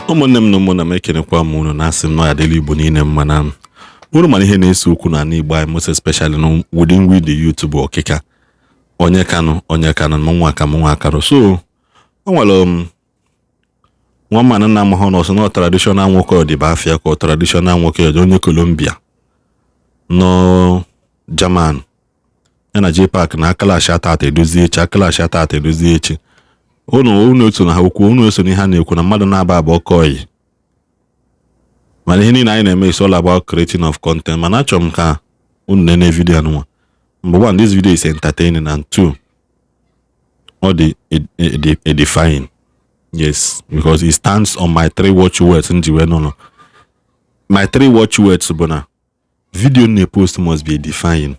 Ụmụnne m na ụmụnna m, ekenekwa m unu na asị m na ya adịla Igbo niile mma. Na unu mara ihe na-ese okwu n'ala Igbo anyị, most especially na within we the youth, bụ ọkịka onye kanụ, onye kanụ mụ nwa ka mụ nwa akarụ. So o nwere nwa mmanụ nna m hụ na ọsọ na traditional nwoke ọdịba afịa ka ọ traditional nwoke ọdị, onye Colombia nọ German, ya na JPAC na akalashi atata edozie echi, akalashi atata edozie echi. Unu eso na ha okwu, unu eso n'ihe a na-ekwu na mmadụ na-aba abụọ kọyi, mana ihe niile anyị na-eme is all about creating of content. Mana achọrọ m ka unu nene video anụnwa. Number one, this video is entertaining, and two, ọ dị edifying. Yes, because it stands on my three watch words m ji wee nọ. My three watch words bụ na video na post must be edifying,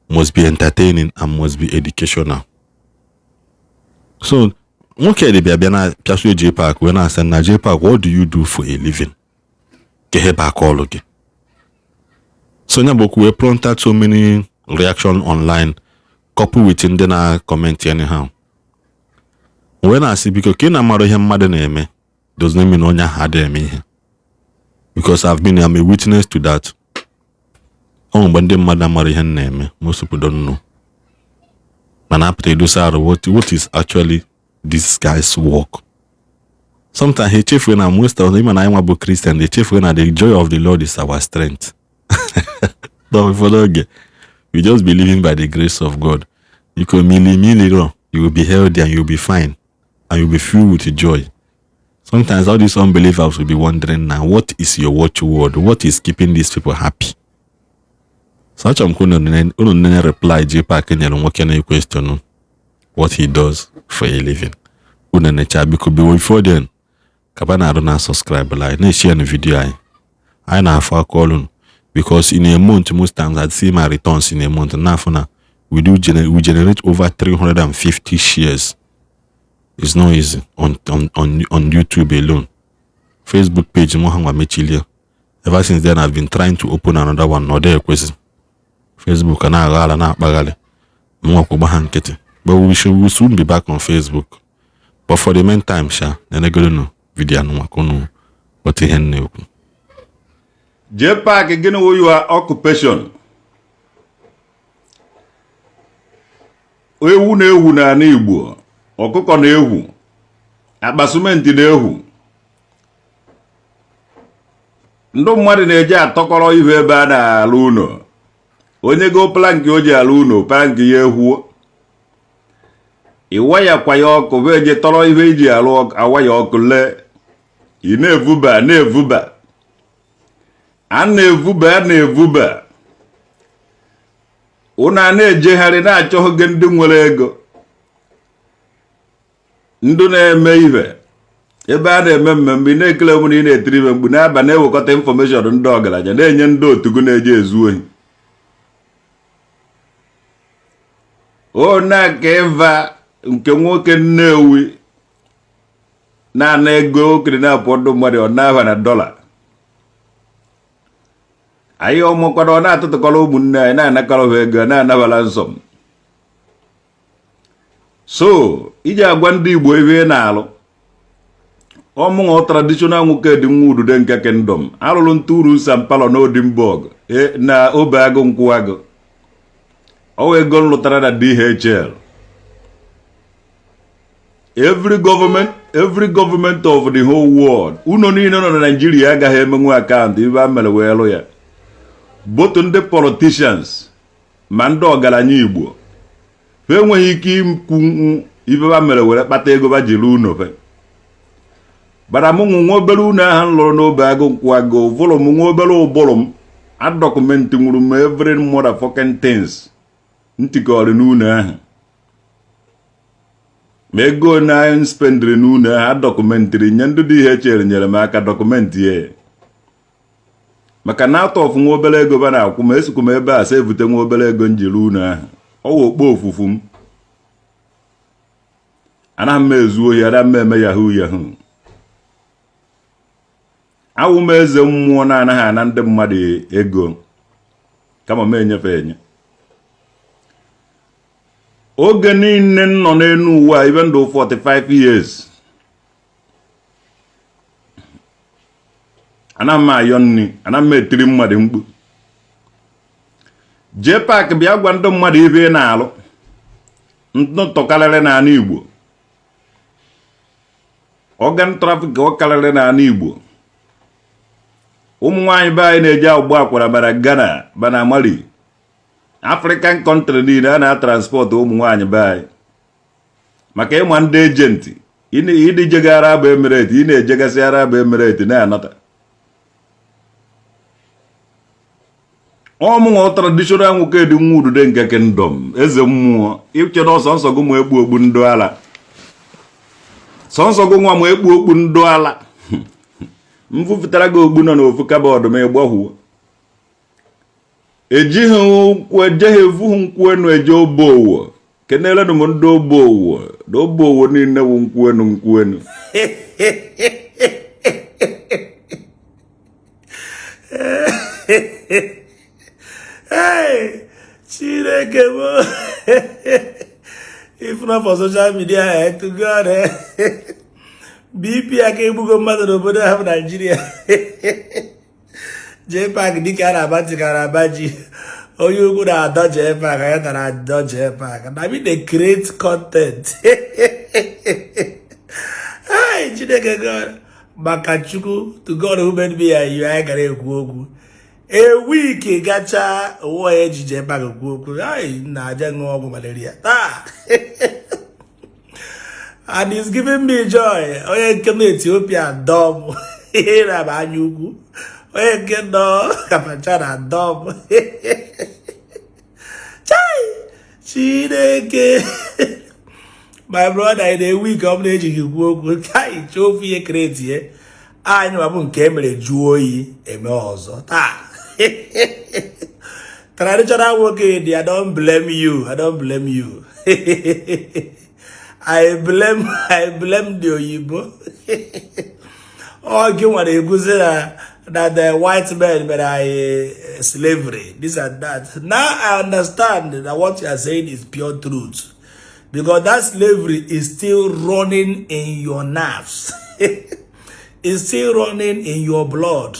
must be entertaining and must be educational. So nwoke dị bịa bịa na pịasuo JPAC wee na-asị na JPAC, "What do you do for a living? Ka ihe bụ aka ọlụ gị?" So nya bụ okwu wee prompted so many reaction online, couple with ndị na comment anyhow, wee na-asị, biko, ka ị na-amara ihe mmadụ na-eme does not mean na onye ahụ adịghị eme ihe, because I'm a witness to that. Ọ mgbe ndị mmadụ amara ihe m na-eme, most people don't know, mana apụta edosa arụ what is actually this guy's work. Sometimes ha echefuo na most of them, na anyị nwa bụ Christian, echefuo na the joy of the Lord is our strength. Ụfọdụ oge we just be living by the grace of God. You can mili mili you will be healthy and you will be fine and you will be filled with joy. Sometimes all these unbelievers will be wondering now, what is your watchword? What is keeping these people happy? So achọrọ m ka unu nene reply JPAC nyere nwoke na question what he does for a living. Unu necha, biko. Before then, kaba na arụ na subscribe like na-eshare na video anyị. Anyị na-afụ aka ọrụ, because in a month, most times I see my returns in a month na-afụ na we generate over 350 shares. It's not easy on YouTube alone. Facebook page m ha nwa mechilie. Ever since then I've been trying to open another one na ọ dịghị ekwesị. Facebook a na-agha ala na-akpagharị nwakwa ha nkịtị, but we will soon be back on Facebook. But for the meantime sha, nenegolunu video anụnwa ka unu ghọta ihe m na-ekwu. JPAC, gịnị wụ your occupation? Ewu na-ewu n'ala Igbo, ọkụkọ na-ewu, akpa simenti na-ewu, ndị mmadụ na-eji atọkọrọ ihe ebe a na-alụ ụlọ. Onye go plank o ji alụ ụlọ, plank ya ehuo, ịwayakwa ya ọkụ bụ eje tọrọ ihe iji alụ awaya ọkụ. Lee, ị na-evuba na-evuba, a na-evuba a na-evuba, ụnụ a na-ejegharị na-achọghị ndị nwere ego, ndị na-eme ibe ebe a na-eme mmemme. Ị na-ekele m na ị na-etiri ime mkpu na-aba na-ewekọta information ndị ọgaranya na-enye ndị otu gị na-eje ezu ohi. O na-aka ịva nke nwoke Nnewi na-ana ego okiri na-apụ ndụ mmadụ, ọ na-aba na dọla anyị ọmụkwara, ọ na-atụtụkọrọ ụmụnne anyị, na-anakọrọ ha ego, na-anabala nsọ m. So iji agwa ndị Igbo ebe ị na-alụ ọmụṅụ traditional nwoke dị nwa udude nke kingdom alụrụ ntụ uru sampalo na Odinburg na Obeagụ Nkwụagụ ọwa ego m lụtara na DHL. Every government of the whole world, unu niile nọ na Nigeria agaghị emenwu account ibe a mere wee lụ ya, both ndị politicians ma ndị ọgaranya Igbo, fa enweghị ike ikwu ibe ba mere were kpata ego ba jiri ụnọ fe bara. M nwa obere ụnọ ahụ m lụrụ n'Obeagụ Nkwụagụ vụrụ m nwa obere ụbụrụ m adocument nwuru m every motherfucking things ntikọrị n'ụlọ ahụ, ma ego na anyị spendịrị n'ụlọ ahụ adocumentịrị nye ndị dị ihe chere nyere m aka document ya, maka na out of nwa obere ego ba na-akwụ m, esikwu m ebe a sị evute nwa obere ego m jiri ụlọ ahụ. Ọwa okpo ofufu m, anaghị m ezu ohi, anaghị m eme yahoo yahoo. Awụ m eze mmụọ na-anaghị ana ndị mmadụ ego, kama m enyefe enye. Oge niile m nọ n'elu ụwa, even though 45 years. Ana m ayọ nri, ana m etiri mmadụ mkpu. JPAC, bịa gwa ndị mmadụ ibe ị na-alụ ntụtụ karịrị n'ala Igbo, organ traffic ọ karịrị n'ala Igbo. Ụmụ nwaanyị be anyị na-eji agba akwara bara Ghana, bana Mali, African country niile a na-atransport ụmụ nwaanyị be anyị maka ịma ndị agent ịdị jega Arab Emirate. Ị na-ejegasị Arab Emirate na-anata ọmụnwa traditional nwoke dị nwa udude nke kingdom eze mmụọ. Iche na ọsọ nsọ gị ma ekpu okpu ndụ ala, sọnsọ gị nwa ma ekpu okpu ndụ ala. M fụpụtara gị okpu nọ n'ofu cupboard ma ịgbahuo. Ejighị ụkwụ ejeghị evughị nkwụ enu eje obowo. Kenelenụ m ndị obowo na obowo niile wụ nkwụ enu, nkwụ enu. Hey, Chineke m, if not for social media, to God, BP aka egbugo mmadụ n'obodo ha bụ Naijiria. JPAC dịka a na-aba ntị ka a na-aba ji. Onye ukwu na-adọ JPAC, onye tara adọ JPAC na me dey create content. Hey, Chineke God, maka Chukwu, to God who made me and you, anyị gara ekwu okwu a week gacha onwe ya eji JPAC ekwu okwu. Anyị na-aja ṅụọ ọgwụ malaria taa and it's giving me joy. Onye nke nọ Ethiopia dọm ihe na-aba anya ukwu, onye nke nọ Kafanchan dọm. Chai, Chineke, my brother, in a week ọ bụla ejighị kwuo okwu ka anyị chọọ ofu ihe create anyị ma bụ nke e mere jụọ oyi eme ọzọ taa. Traditional nwoke dị, I don't blame you, I don't blame you. I blame the oyibo. Ọ gị nwere eguzi na the white men mere anyị slavery, this and that. Now I understand that what you are saying is pure truth, because that slavery is still running in your nerves, is still running in your blood.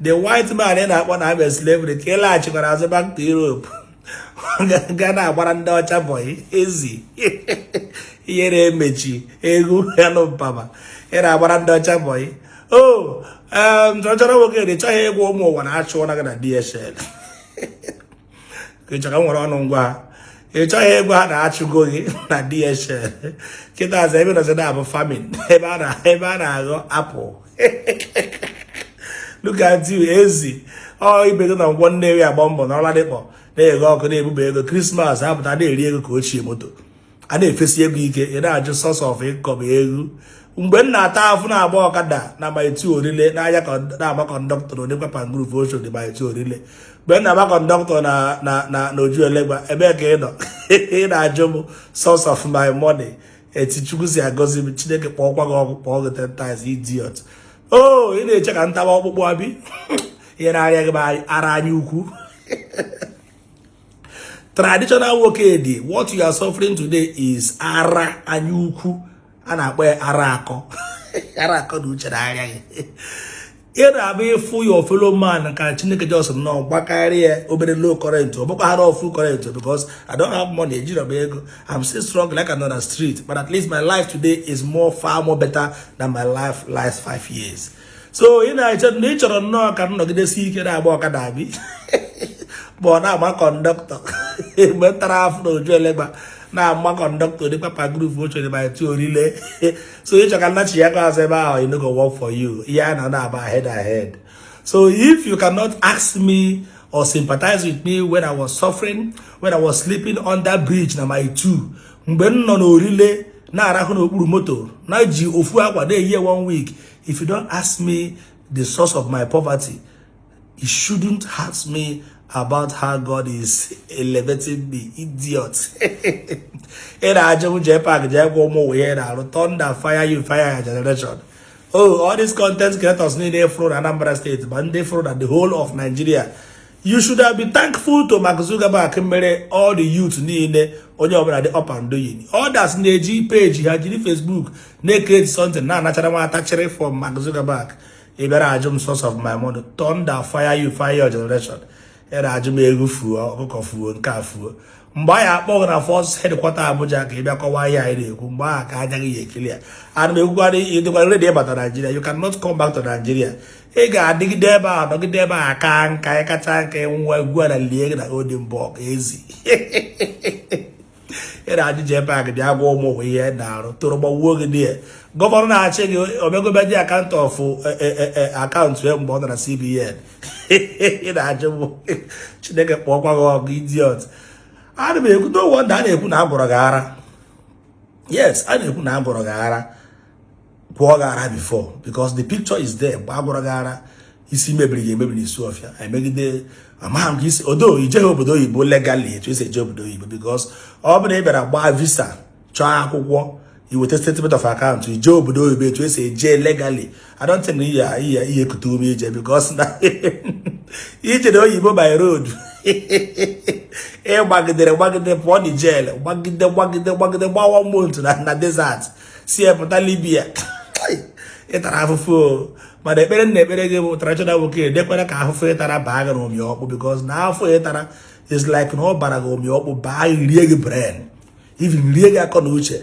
The white man ị na-akpọ na abịa slavery ka ị laghachikwara azụ back to Europe ga na-agbara ndị ọcha boy ezi ihere emechi egwu elu mpama ị na-agbara ndị ọcha boy. O chọrọ nwoke dị chọghị ịgwa ụmụ ụwa na achụọna gị na DHL ka ị chọrọ nwere ọnụ ngwa. Ị chọghị ịgwa ha na achụgo gị na DHL. Kịta aza ebe nọzi na-abụ farming, ebe a na-aghọ apple. Look at you, ezi ọ ibe gị na ngwọ Nnewi agba mbọ na Ọladịkpọ na-eghe ọkụ na-ebube ego. Christmas apụta na-eri ego ka ochie moto a na-efesi ego ike. Ị na-ajụ source of income ego. Mgbe m na-ata afụ na-agba ọkada na Mile 2 Orile n'ahịa na-agba conductor na Onekwa Palmgrove Oshodi Mile 2 Orile, mgbe m na-agba conductor na na na na Ojuelegba, ebee ka ị nọ? Ị na-ajụ m source of my money, etu Chukwu si agọzi m. Chineke kpọọkwa gị ọkụ, kpọọ gị 10 times, idiot. O ị na-eche ka ntaba ọkpụkpụ abi ihe na-arịa gị ara anya ukwu. Traditional nwoke dị, what you are suffering today is ara anya ukwu a na-akpọ ya ara akọ, ara akọ na uche na-arịa gị. Ị na-abịa ịfụ your fellow man ka Chineke just nọ gbakarị ya obere low current, ọ bụkwa ha full current, because I don't have money, ejiro m ego. I'm still struggling like I'm on the street, but at least my life today is more far more better than my life last 5 years. So ị na-eche na ị chọrọ nnọọ ka m nọgidesi ike na-agba ọkada abi ma ọ na-agba conductor mgbe m tara afụ na Ojuelegba na-agba conductor dịkwa Palmgrove Oshodi Mile 2 Orile. So ị chọ ka nnachi ya azụ ebe ahụ, e no go work for you. Ihe a na na-aba ahead ahead. So if you cannot ask me or sympathize with me when I was suffering, when I was sleeping under bridge na Mile 2, mgbe m nọ n'Orile na-arahụ n'okpuru moto na-eji ofu akwa na-eyi one week, if you don't ask me the source of my poverty, you shouldn't ask me about how God is elevating me, idiot. Ị na-ajụ m JPAC jee gwa ụmụ ụwa ihe na-arụ. Thunder fire you, fire your generation. Oh, all these content creators niile fụrụ na Anambra State ma ndị fụrụ na the whole of Nigeria, you should have been thankful to Mark Zuckerberg mere all the youth niile onye ọbụla dị up and doing. Others na-eji page ha jiri Facebook na-ecreate something na-anachara nwa atachịrị from Mark Zuckerberg. Ị bịara ajụ m source of my money, thunder fire you, fire your generation. Ị na-ajụ m ego fuo, ọkụkọ fuo, nke a fuo. Mgbe anyị akpọ gị na force headquarter Abuja ka ị bịa kọwaa ihe anyị na-ekwu, mgbe ahụ ka anya gị ya ekili ya. Ana m ekwukwarị, ịdịkwa ready ịbata Nigeria? You cannot come back to Nigeria. Ị ga-adịgide ebe a, nọgide ebe a ka nka, ịkacha nka, nwa egwu a na lie gị na Oldenburg ezi. Ị na-ajụ JPAC bịa gwa ụmụ ụwa ihe na-arụ tụrụ gbawuo gị dị ya. Governor na-achị gị omegobe dị account of account ya mgbe ọ nọ na CBN. Ị na-ajụ m? Chineke kpọọkwa gị ọgụ, idiot. Ana m ekwu, no wonder a na-ekwu na agwọrọ gị ara. Yes, a na-ekwu na agwọrọ gị ara, gwọọ gị ara before, because the picture is there. Mgbe agwọrọ gị ara, isi mebiri gị emebi n'isi ọfịa emegide. Amaghị m ka isi odo ijeghị obodo oyibo legally etu esi eje obodo oyibo, because ọ bụrụ na ị bịara gbaa visa, chọọ akwụkwọ, iweta statement of account, ije obodo oyibo etu esi eje legally, I don't think iya iya ihe ekute ume ije, because na ijere oyibo by road, ịgbagidere gbagide pụọ Niger, gbagide gbagide gbagide, gbawa month na desert, si pụta Libya. Ị tara afụfụ o. Mana ekpere na ekpere gị bụ, traditional nwoke, edekwara ka ahụfụ ịtara baa gị n'ụmị ọkpụ, because na afọ ịtara is like na ọ bara gị ụmị ọkpụ, baa gị, rie gị brain, even rie gị akọ na uche.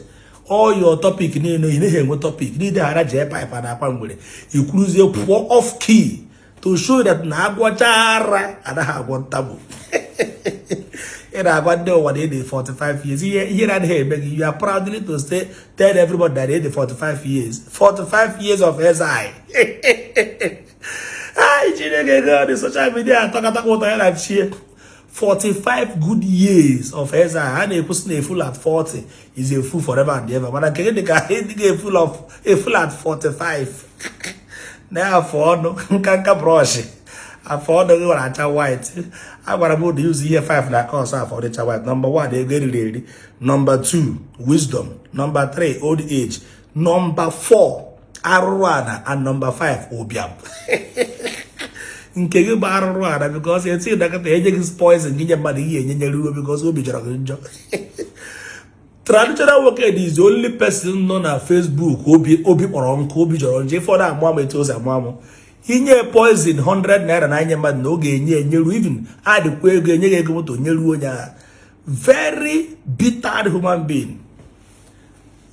All your topic niile, ị naghị enwe topic niile ghara jee pipe na akwa ngwere ikwuruzie pụọ off key to show that na agwọcha ara anaghị agwọ ntagbu. Ị na-agwa ndị ụwa na ị dị 45 years. Ihe na-adịghị eme gị, you are proudly to say, tell everybody that ị dị 45 years, 45 years of SI. Ai, Chineke God, social media atọkatakwa ụtọ ya na chie. 45 good years of SI. A na-ekwusị na a fool at 40 is a fool forever and ever, mana nke gị dị ka dị ka a fool at 45. Na afọ ọnụ nka nka brush, afọ ọnụ gị nwere acha white. Agwara m ụdị use ihe 5 na cause afọ dịcha white. Number 1, ego eriri eri. Number 2, wisdom. Number 3, old age. Number 4, arụrụ ana. And number 5, ụbịam. Nke gị bụ arụrụ ana, because eti dakọta enye gị poison gị nye mmadụ ihe enye nyere uwe, because obi jọrọ gị njọ. Traditional nwoke is the only person nọ na Facebook obi kpọrọ nkụ, obi jọrọ njọ. Ife ọ na-amụ amụ, etu o si amụ amụ, inye poison 100 naira na anya mmadụ na ọ ga-enye enyeru, even adịkwa ego enye gị ego moto nyeruo onye ahụ. Very bitter human being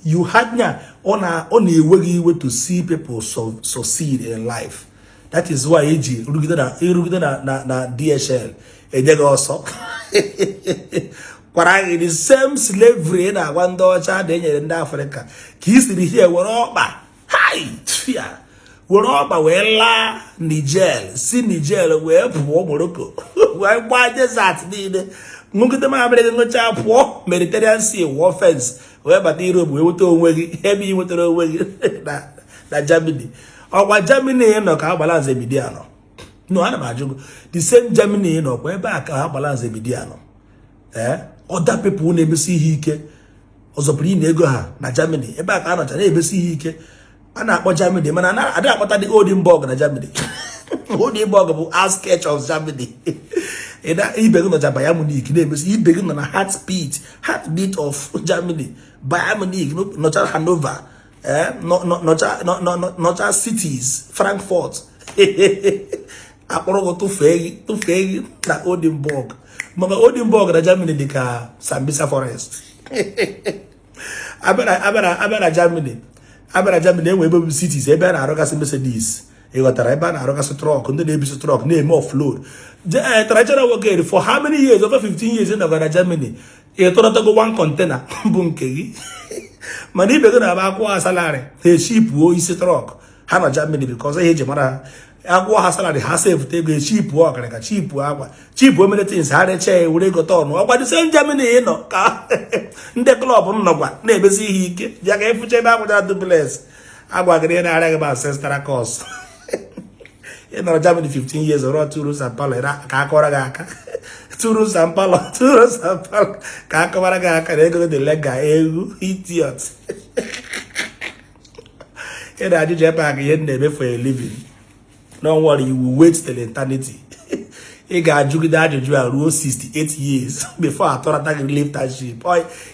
you had nya. Ọ na-ewe gị iwe to see people succeed in life. That is why eji rugide na ịrụgide na DHL enye gị ọsọ kwara gị the same slavery ị na-agwa ndị ọcha na enyere ndị Afrịka, ka i siri hie were ọkpa hai tfia, were ọkpa wee laa Niger, si Niger wee pụọ Morocco, wee gbaa desert niile, ṅụgide mamịrị gị, ṅụchaa, pụọ Mediterranean Sea, wụọ fence, wee bata Europe, wee nweta onwe gị ebe ị nwetara onwe gị na Germany. Ọkwa Germany nọ ka Agbalanze Media nọ? No, ana m ajụ gị, the same Germany nọ kwa ebe a ka Agbalanze Media nọ? Ee, other people na-emesi ihe ike ọzọpụrụ ị na ego ha na Germany, ebe a ka a nọcha na-emesi ihe ike. A na-akpọ Germany, mana adịghị akpọta dị Oldenburg na Germany. Oldenburg bụ outskirts of Germany. Ibe gị nọcha Bayern Munich na-emesi, ibe gị nọ na heartbeat of Germany, Bayern Munich, nọcha Hanover, nọcha cities, Frankfurt, akpọrọ gị tụfee gị na Oldenburg, maka Oldenburg na Germany dị ka Sambisa Forest. Abịa na Germany, enwe ebe bụ cities ebe a na-arụgasị Mercedes, ị ghọtara, ebe a na-arụgasị truck, ndị na-ebisi truck na-eme offload. Traditional nwoke, for how many years, over 15 years ị nọgara na Germany, ị tụrọtago one container bụ nke gị? Mana ibe gị na-aba akwụọ ha salary, ha eshipuo isi truck ha nọ Germany, because ihe eji mara ha, akwụọ ha salary, ha sevụta ego, eshipuo ọkịrịka, chipuo akwa, chipuo many things, ha rechaa ya, were ego tọn. Ọkwa the same Germany ị nọ ka ndị club m nọkwa na-emesi ihe ike. Bịa ka ịfụcha ebe akwụchara duplex. Agwa gị na na-arịa gị bụ ancestral curse. Ị nọrọ Germany 15 years, rụọ two rooms and parlour ka akọrọ gị aka, two rooms and parlour, two rooms and parlour ka akọwara gị aka na ego dị legal. Egwu, idiot. Ị na-ajụ JPAC ihe m na-eme for a living. No worry, you will wait till eternity. Ị ga-ajụgide ajụjụ a ruo 68 years before atọrọta gị leadership.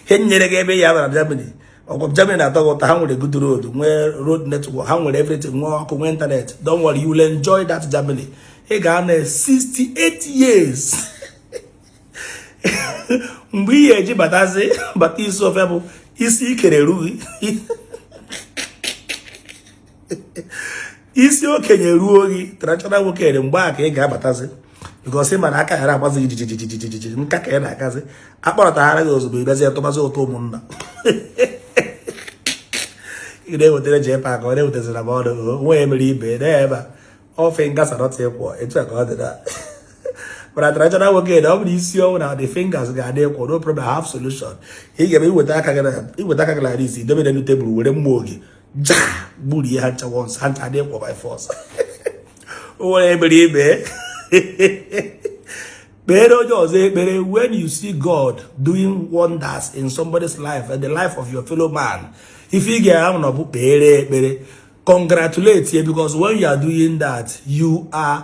Ihe nyere gị ebe ya na Germany. Ọgwụ Germany na-atọ gị ụtọ. Ha nwere good road, nwee road network, ha nwere everything, nwee ọkụ, nwee internet. Don't worry, you will enjoy that Germany. Ị ga-anọ 68 years. Mgbe ị ga-eji batazi bata isi ofe bụ isi ikere erughị isi okenye ruo gị, traditional nwoke. Mgbe a ka ị ga-abatazi, because ị ma na aka ghara agbazi gị jijijijijiji, nka ka ị na-agazi akpọrọtaghara gị ozugbo. Ịbịazi tụbazi ụtọ ụmụnna ị na-ewetara JPAC, ọ na-ewetazira m ọnụ onwe ya mere ibe na ebe a all fingers are not equal. Etu a ka ọ dị na mana traditional nwoke na ọ bụrụ isi ọnwụ na the fingers ga-adị equal. No problem, I have solution. Ị ga-eme iweta aka gị na iweta aka gị na isi dobe n'elu tebụl, were mma oge ja gburie ha ncha once, ha ncha adị equal by force. O nwere ebere ibe kpere onye ọzọ ekpere. When you see God doing wonders in somebody's life and the life of your fellow man, ife ị ga-ahụ na ọ bụ kpere ekpere, congratulate you, because when you are doing that, you are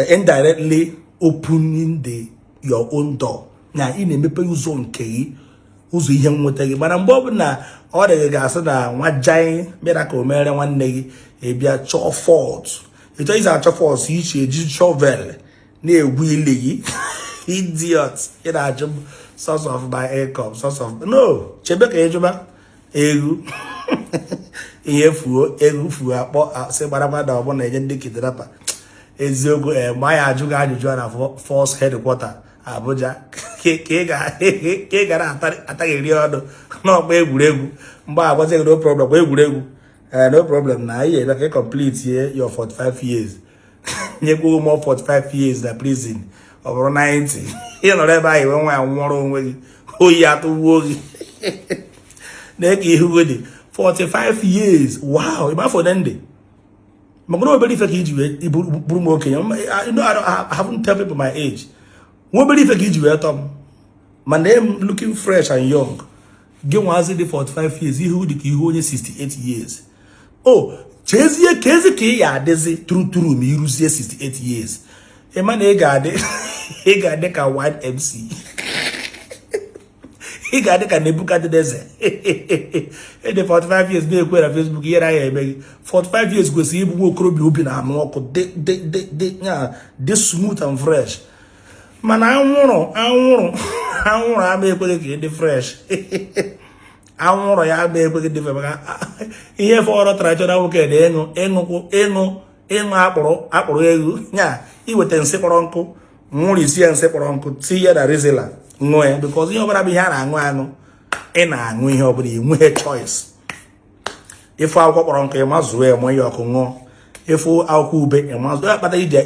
indirectly opening the your own door, na ị na-emepe ụzọ nke gị, ụzọ ihe nweta gị. Mana mgbe ọ bụla ọ dị gị ga-asị na nwa giant miracle mere nwanne gị, ị bịa chọọ fault. Ịchọ isi achọ fault, iche eji shovel na-egwu ili gị. Idiot! Ị na-ajụ m source of my income, source of no. Chebe ka ịjụba egwu ihe fuo, egwu fuo, akpọ sị gbarakwa na ọgbọ na-enye ndị kidnapper. Eziokwu, ee, ma ya ajụ gị ajụjụ a na force headquarter Abuja, ka ị gara ataghịrị ọnụ n'ọkpa egwuregwu. Mgbe agwazi gị, no problem, kwa egwuregwu, ee, no problem, na anyị eme ka ị complete your 45 years, nyekwuo more 45 years na prison, ọ bụrụ 90. Ị nọrọ ebe ahụ wee nwa ya nwụọrọ onwe gị, oyi atụgbuo gị na-eke ihu gị dị 45 years. Wow! Ịgba afọ ndị maka na obere ife ka iji wee bụrụ m okenye. You know, I haven't tell people my age. Nwa obere ife ka iji wee tọ m, mana m looking fresh and young. Gị nwazi dị 45 years, ihu dị ka ihu onye 68 years. O chezie ka ezi ka ị ya adịzi turu turu ma iruzie 68 years. Ị ma na ị ga-adị ka one MC, ị ga-adị ka Nebukadneza. Ịdị 45 years na-ekwe na Facebook ihe na eme gị. 45 years kwesịrị ịbụ nwa okorobịa obi na-anụ ọkụ, dị dị dị dị ya, dị smooth and fresh. Mana anwụrụ ama ekweghị ka ị dị fresh. Anwụrụ ya ama ekweghị dị fresh, maka ihe fọrọ traditional nwoke na ịṅụ ịṅụkwụ ịṅụ ịṅụ akpụrụ egwu nya, iweta nsị kpọrọ nkụ, nwụrụ isi ya, nsị kpọrọ nkụ, tinye na Rizla, ṅụọ ya, because ihe ọbụla bụ ihe a na-aṅụ aṅụ, ị na-aṅụ ihe ọbụla, ị nweghị choice. Ịfụ akwụkwọ kpọrọ nkụ, ịma zụọ ya, mụọ ya ọkụ, ṅụọ. Ịfụ akwụkwọ ube, ịma zụọ ya. Kpata iji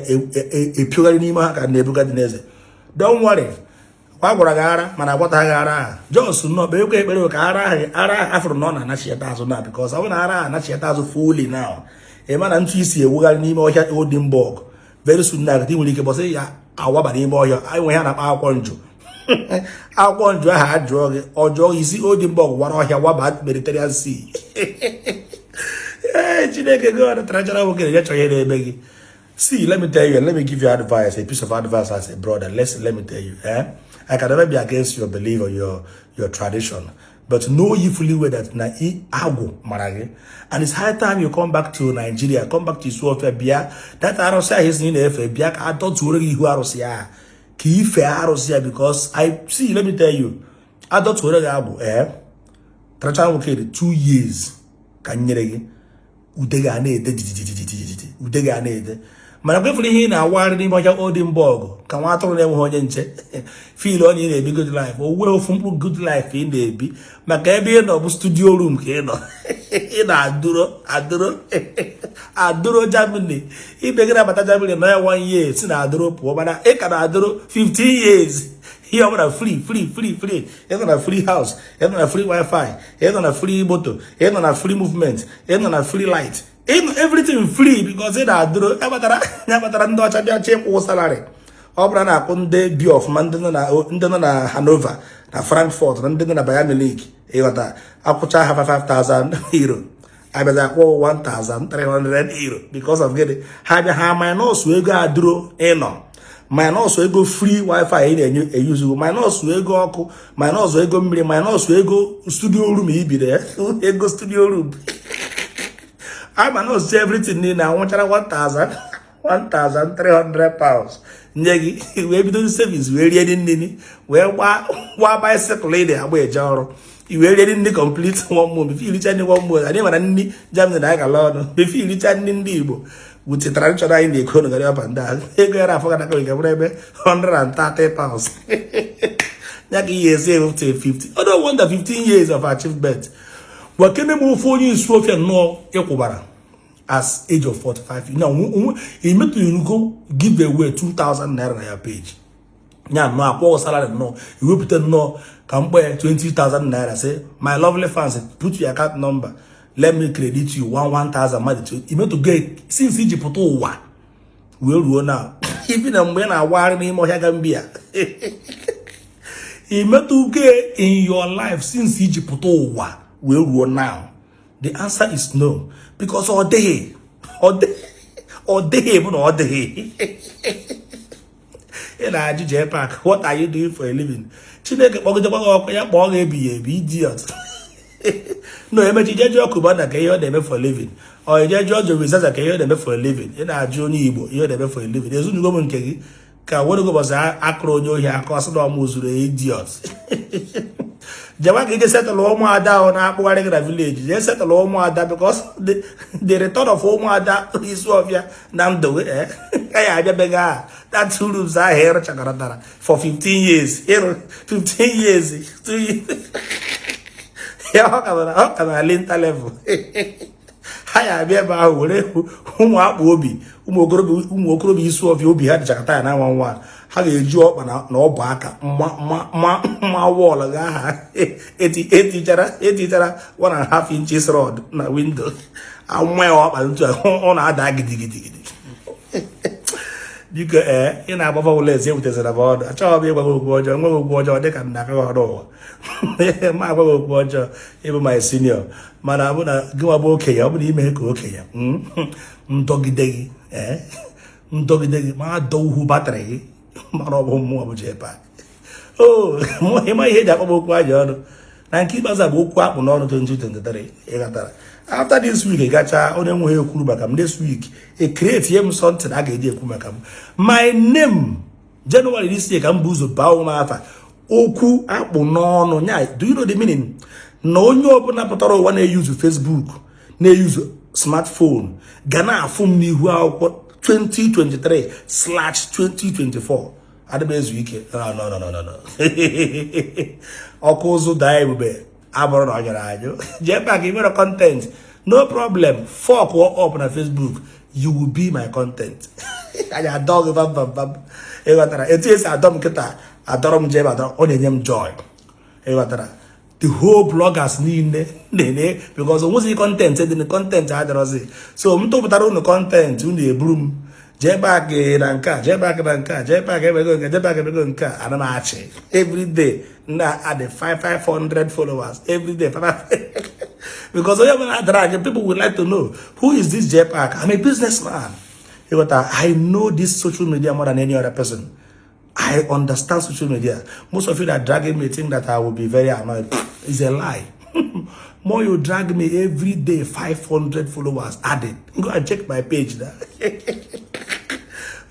epiogharị n'ime ha ka Nebukadneza. Don't worry, kwa gwara gị ara, mana agwọtaghị ara ahụ. Jos nọ kpee ekpere ka ara ahụ, ara ahụ afụrụ na ọ na-anachieta azụ na, because ọ bụ na ara ahụ anachieta azụ fully now, ị ma na ntụ isi ewugharị n'ime ọhịa Oldenburg very soon na ị nwere ike bọsị ya awaba n'ime ọhịa. Anyị nwe ya na-akpa akwụkwọ njụ, akwụkwọ njụ ahụ ajụọ gị ọjọọ isi Oldenburg wara ọhịa waba Mediterranean Sea. Ee, Chineke gị ọ traditional nwoke na-eje chọrọ ihe na-eme gị. See, let me tell you, let me give you advice, a piece of advice as a brother. Let me tell you, eh? I can never be against your belief or your tradition, but know you fully well that na i agwụ mara gị, and it's high time you come back to Nigeria, come back to Isuofia, bịa that arụsị ahụ isi na-efe, bịa ka adọtuoro gị ihu arụsị ahụ, ka ife arụsị ya, because I see, let me tell you, adọtuoro gị agwụ, eh? Traditional nwoke dị 2 years ka m nyere gị, ude ga na-ede jijijijijiji, ude ga na-ede. Mana kwefuru ihe ị na-awagharị n'ime ọhịa Oldenburg ka nwa atụrụ na-enweghị onye nche, feel onye ị na-ebi good life, o nwee ofu mkpụrụ good life ị na-ebi, maka ebe ị nọ bụ studio room ka ị nọ. Ị na-adụro adụro adụro Germany. Ibe gị na-abata Germany nọ ya one year, si na adụro pụọ, mana ị ka na-adụro 15 years. Ihe ọbụla free, free, free, free. Ị nọ na free house, ị nọ na free wifi, ị nọ na free moto, ị nọ na free movement, ị nọ na free light, ị nọ everything free, because ị na-adụro. Ya kpatara ndị ọcha bịa chọ ịkwụ salary, ọ bụrụ na akwụ ndị bi ọfụma, ndị nọ na Hanover na Frankfurt na ndị nọ na Bayern Munich, ịghọta, akwụcha ha €5,000, abịazi akwụ €1,300. Because of gịnị? Ha bịa ha minus ego adụro ịnọ. Minus ego free wifi ị na-enye eyuzugo, minus ego ọkụ, minus ego mmiri, minus ego studio room ibiri, ego studio room, a minus everything niile, anwụchara 1000 £1300 nye gị, wee bido savings, wee rie nri, wee gbaa bicycle ị na-agba eje ọrụ, i wee rie nri complete one month. Before iricha nri one month, anyị mara nri Germany na agala ọnụ. Before iricha nri ndị Igbo with tradition anyị na-eko nụgarị up and down, ego ya na-afọ gana ka bụrụ ebe £130 ya ka ihe esi ewepụta 50. I don't wonder 15 years of achievement. Gwakene m ofu onye Isuofia nnọọ ịkwụbara as age of 45 now imetụrugo give away ₦2000 na ya page ya nnọọ, akwụghị salary nnọọ, iwepụta nnọọ ka mkpọ ya ₦20,000, say, "My lovely fans, put your account number, let me credit you 1 1000." Mmadụ imetụgo since iji pụta ụwa wee ruo na ibi na mgbe ị na-awagharị n'ime ọhịa Gambia, imetụgo in your life since iji pụta ụwa wee ruo now? The answer is no, because ọ dịghị, ọ dịghị, ọ dịghị bụ na ọ dịghị. Ị na-ajụ JPAC, "What are you doing for a living?" Chineke kpọgidekwa gị ọkụ ya kpọọ gị ebighị ebi, idiot. No emechi je jụọ Cubana ka ihe ọ na-eme for a living, ọ je jụọ Jowizaza ka ihe ọ na-eme for a living. Ị na-ajụ onye Igbo ihe ọ na-eme for a living. Ezunugo m nke gị ka werego ụbọchị akụrụ onye ohi aka ọsị na ọmụ zuru, idiot. Jewa ka ije settle ụmụada ahụ na-akpụgharị gị na village. Jee settle ụmụada, because the return of ụmụada Isuofia na ndụ eh ka ya abịabeghị aha. That two rooms ahụ ịrụchakọtara for 15 years, ịrụ 15 years, 2 years ya, ọ ka na lintel level. Ha ya abịa ebe ahụ were ụmụ akpa obi, ụmụ okorobịa Isuofia obi ha dịchakọta ya na nwa nwa ha ga-eji ọkpa na ọbụ aka mma mma wall ga aha etichara 1.5 inches rod na window, anwa ya ọkpa ntu ọ na-ada gidigidigidi. Biko, ee, ị na-agba violence, ewutezara m ọnụ. Achọghị m ịgwa gị okwu ọjọọ, nweghị okwu ọjọọ dịka m na-aka gị ọnụ ụwa ma agwa gị okwu ọjọọ. Ịbụ my senior, mana bụ na gị nwa bụ okenye, ọ bụ na ime ka okenye ndọgide gị, ee, ndọgide gị ma adọ uhu battery gị, mana ọ bụ mmụọ bụ JPAC o. Ịma ihe eji akpọ m okwu aja ọnụ na nke ikpeazụ a bụ okwu akpụ n'ọnụ 2023. Ịghọtara? After this week gacha, onye nweghị ekwuru maka m next week, e create m something a ga-eji ekwu maka m, my name. January this year ka m bụ ụzọ baa onwe m afa okwu akpụ n'ọnụ nya. Do you know the meaning? Na onye ọbụla pụtara ụwa na-eyuzu Facebook, na-eyuzu smartphone, ga na-afụ m n'ihu akwụkwọ 2023/2024. Adịm ezu ike. No, no, no, no, no. Ọkụ ụzụ daa ebube abụrụ na ọ nyere anyụ. JPAC, ị nwere content, no problem. Fuck up na Facebook, you will be my content. Anyị adọ gị bam bam bam. Ịghọtara etu esi adọ m kịta? Adọrọ m jebe adọrọ, ọ na-enye m joy. Ịghọtara? The whole bloggers niile na-ene because onwezi content dị na content adịrọzi. So m tụpụtara unu content, unu eburu m JPAC na nke a, JPAC na nke a, JPAC emego nke, JPAC emego nke a. Ana m achị everyday na add 5 500 followers everyday because onye ọbụla drag, people would like to know who is this JPAC. I'm a businessman. Ịghọta? I know this social media more than any other person. I understand social media. Most of you that dragging me think that I will be very annoyed. It's a lie. More you drag me, every day 500 followers added. Go and check my page now.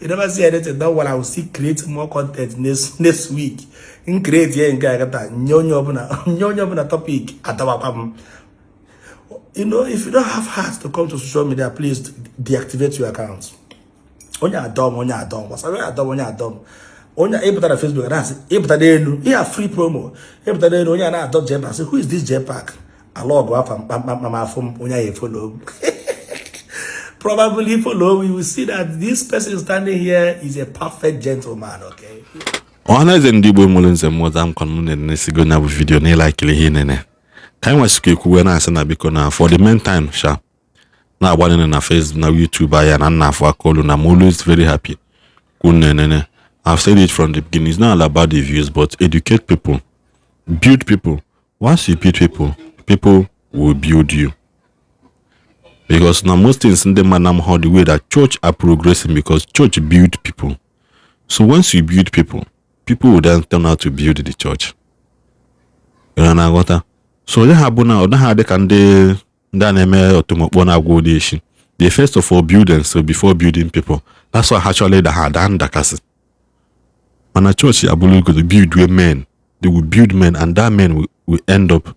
You never see anything. Don't worry, I will still create more content next week. In create here nke a nye onye ọbụla, nye onye ọbụla topic adọbakwa m. If you don't have heart to come to social media, please deactivate your account. Onye adọm, onye adọm, gbasara onye adọm, onye adọm, onye ịpụta na Facebook na-asị ịpụta n'elu ihe a free promo, ịpụta n'elu onye a na-adọ JPAC, sị, "Who is this JPAC?" Ala ọgụ afa mkpamkpam afọ m, onye ahụ efollow m. Probably follow, you will see that this person standing here is a perfect gentleman, okay? Ọhaneze ndị Igbo mụrụ nze mmụta m kwanụ m na-enesigo nya bụ video na ịlakiri ihe nene ka anyị nwesịkwa ekwuwe na-asị na biko, na for the meantime sha na-agbanene na Facebook na YouTube anya na nna afọ aka olu na I'm always very happy kwunu. I've said it from the beginning, it's not all about the views, but educate people, build people. Once you build people, people will build you, because now most things in the man how the way that church are progressing, because church build people. So once you build people, people will then turn out to build the church. Ị na-aghọta? So onye ha bụ na ọ naghị adị ka ndị a na-eme ọtụmọkpọ na-agwa ụdị echi. They first of all build themselves before building people. That's why ha chọrọ ịda, ha ada ndakasị. Mana chọọchị abụrụ go to build men. They will build men, and that men will end up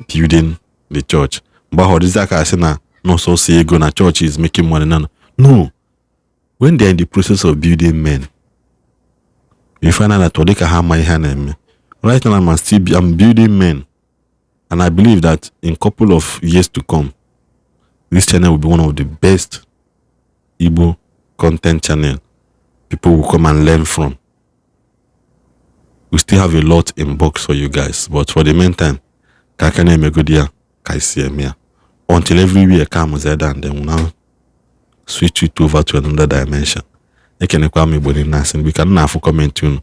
building the church. Mgbe ahụ, ọ dịzị aka asị na n'ọsọsọ ego na church is making money. No, no. When they are in the process of building men, you find out that ọ dịka ha ama ihe ha na-eme. Right now, I'm building men, and I believe that in couple of years to come, this channel will be one of the best Igbo content channel people will come and learn from. We still have a lot in box for you guys, but for the meantime, ka aka na-emegodi ya ka isi eme ya until everywhere calms down, then we now switch it over to another dimension. Ekenekwa m Igbo niile, asị mgbe ka m na-afụ comment unu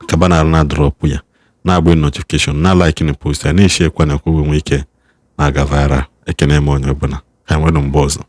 kaba na na drop ya, na-agba notification, na like na post ya, na-eshi ekwe na ekwe nwee ike na-aga viral. Ekene m onye ọbụla. Ka nwere mgbe ọzọ.